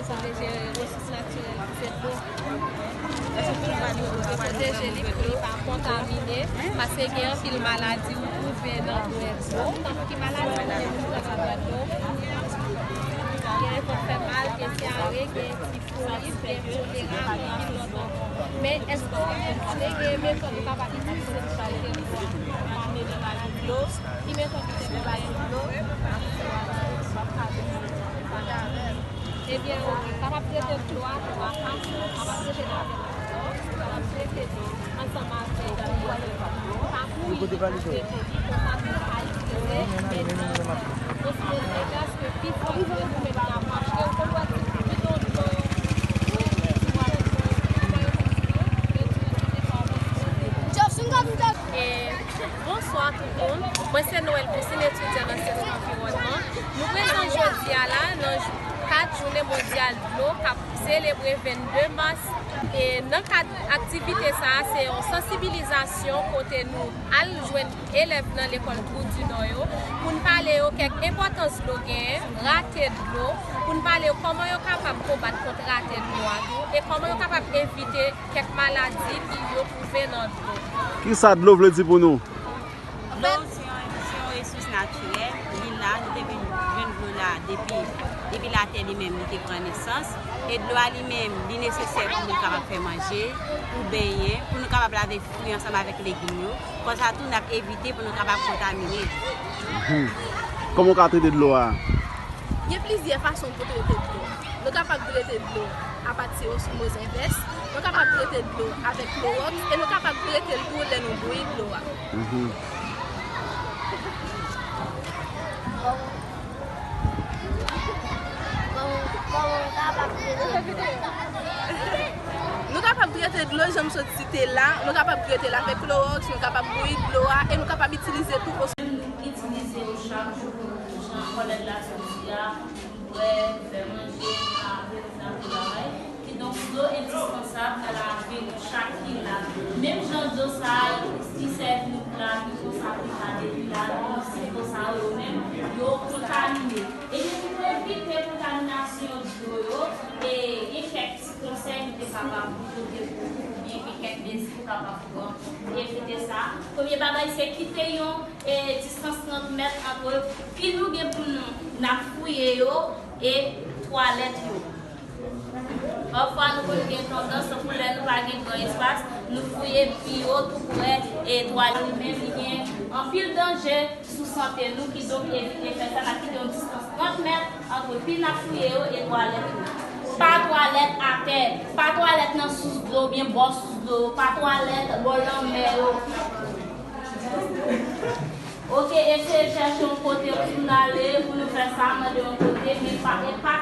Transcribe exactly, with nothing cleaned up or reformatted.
Pwoteje resous natirèl ki se dlo. Pwoteje li pou li pa kontamine, paske gen anpil maladi ou twouve nan dlo, tankou ki maladi ou twouve nan dlo. Gen vant fè mal, gen dyare, gen tifoyid, gen kolera, gen anpil lòt ankò. Men èske w konnen gen metòd ou kapab itilize pou pwoteje dlo a? Ki metòd ou te bezwen? Ebyen, ou kapab trete dlo a, dlo a fason, ou kapab trete l avèk klò, ou kapab trete l ansanm avèk papouy, trete li konsa dlo pa itilize, men nan posibilite ke pifò dlo nou menm n ap achte, ou konn wè ti bidon dlo, ti bwat dlo, kòman yo konn di yo, yo itilize pa posibilite. E, bonswa tout moun, mwen se Noël Poussine, etidyan nan syans anviwònman. Nou prezan jodi a la nan kat jounen mondyal dlo k ap selebre vennde mas. E nan kad aktivite sa a, se yon sansibilizasyon kote nou al jwenn elèv nan lekòl Trou di Nò yo pou n pale yo kèk enpòtans dlo genyen, rate dlo, pou n pale yo kòman yo kapab konbat kont rate dlo a tou, e kòman yo kapab evite kèk maladi ki yo twouve nan dlo. Kisa dlo vle di pou nou? Dlo se yon, se yon resous natirèl. Li la, nou te vin jwenn dlo la depi, depi latè li menm li te pran nesans. E dlo a li menm, li nesesè pou nou kapab fè manje, pou benyen, pou nou kapab lave fwi ansanm avèk legim yo. Konsa tou, n ap evite pou nou kapab kontamine. Mhm. Kòman w ka trete dlo a? Gen plizyè fason pou trete dlo. Nou kapab trete dlo apati osmoz envès, nou kapab trete dlo avèk klowòks, e nou kapab trete l tou lè nou bouyi dlo a. Mhm. Nou kapab trete dlo, jan m sot site la, nou kapab trete l avèk klowòks, nou kapab bouyi dlo a, e nou kapab itilize tou osmoz. Nou itilize yo chak jou pou nou, jan kòlèg la sot di a, pou nou bwè, pou fè manje, pou lave, pou fè travay. Kidonk, dlo endispansab nan lavi nou chak ki la. Menm jan dlo sa a ki sèvi nou pou lavi konsa, pou n pa detwi lavi nou, si dlo sa yo menm, yo kontamine. E nou pou evite kontaminasyon dlo yo, e gen kèk ti konsèy nou te kapab pote pou ou, oubyen gen kèk mezi ou kapab pran pou evite sa. Premye bagay, se kite yon, e, distans trant mèt ant pi nou gen pou nou n ap fouye yo e twalèt yo. Pafwa, nou konn gen tandans, tankou lè nou pa gen gran espas, nou fouye pi wo tou prè e twalèt. Li menm, li gen anpil danje sou sante nou, kidonk evite fè sa, n ap kite yon distans trant mèt ant pi n ap fouye yo e twalèt yo. Pa twalèt atè, pa twalèt nan sous dlo oubyen bò sous dlo, pa twalèt bò lanmè yo. Oke, eseye chèche yon kote pou n ale, pou nou fè sa, mande yon kote, men pa, e pa